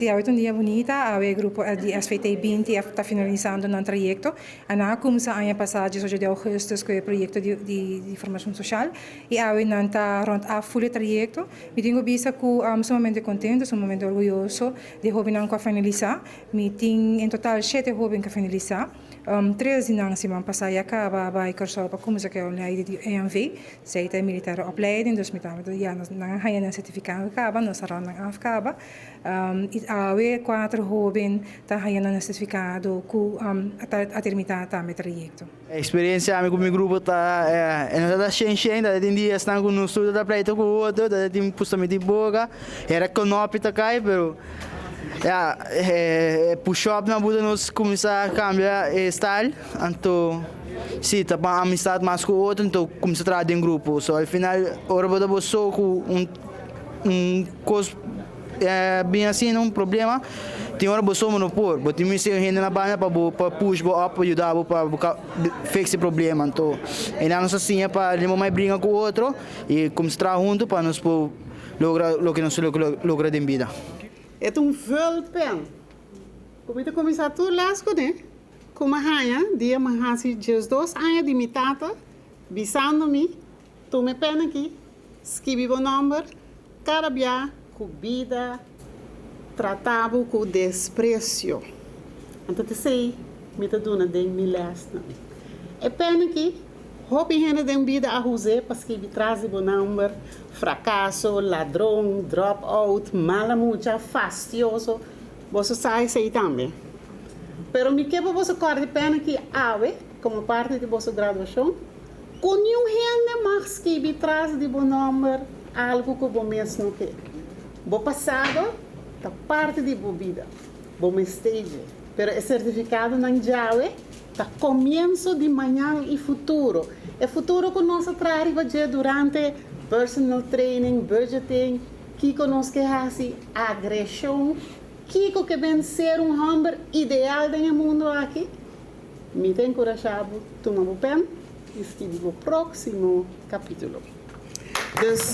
Si, awe ta un dia bunita, awe e grupo di SVT 20 ta finalisando nan trayecto. Nan a cuminsa aña pasa 18 di augustus cu e proyecto di formacion social y awe nan ta rond af full e trayecto. Mi tin cu bisa cu sumamente contento, sumamente orguyoso di e hobennan cu a finalisa. Mi tin en total shete hoben cu a finalisa. Tres di nan siman pasa ya caba a bay Corsou pa cuminsa cu e opleiding di EMV. Esey ta e militaire opleiding, dus mi ta ya nan a haya nan certificado caba, nos a rond nan af caba. I awe kuater hóben ta haña nan sertifikado ku a terminá tambe trayekto. Eksperensia ami ku mi grupo ta e no ta shen shen, ta tin diasnan ku nos tur ta pleita ku otro, ta tin pustamento di boka, era konopi ta kai pero ya e push up nan buta nos kuminsá kambia e style anto si ta pa amistat mas ku otro anto kuminsá traha den grupo so al final ora bo ta bo so ku un Un kos bin asina, un problema, tin ora bo somo no por. Bo tin mester un hende na banda pa bo pa push bo up, pa yuda bo pa bo ka fix e problema. Anto einan nos a siña pa no mai bringa ku otro i kuminsá traha huntu pa nos por logra loke nos logra den bida. E ta un vulpen ku mi ta kuminsá tur les kuné ku mi a haña dia mi a hasi 12 aña di mi tata bisando mi, Tuma e pen aki, skibi bo nòmber kada bia ku bida trata bo ku despresio. Anto ta esei mi ta duna den mi lèsnan. E pen aki, hopi hende den bida a us'é pa skibi tras di bo nòmber, frakaso, ladron, drop out, mala mucha, fastioso. Boso sa esei tambe. Pero mi ke pa boso kòrda e pen aki awe komo parti di boso graduashon. Ku niun hende mag skibi tras di bo nòmber algu ku bo mes no ke. Bo pasado ta parti di bo bida, bo mester dje. Pero e sertifikadonan djawe ta komienso di mañan i futuro. E futuro ku nos a traha riba dje durante personal training, budgeting, kiko nos ke hasi, agreshon, kiko ke ben ser un hòmber ideal den e mundu aki. Mi ta enkurashá bo tuma bo pèn i skibi bo próksimo kapítulo. Dus.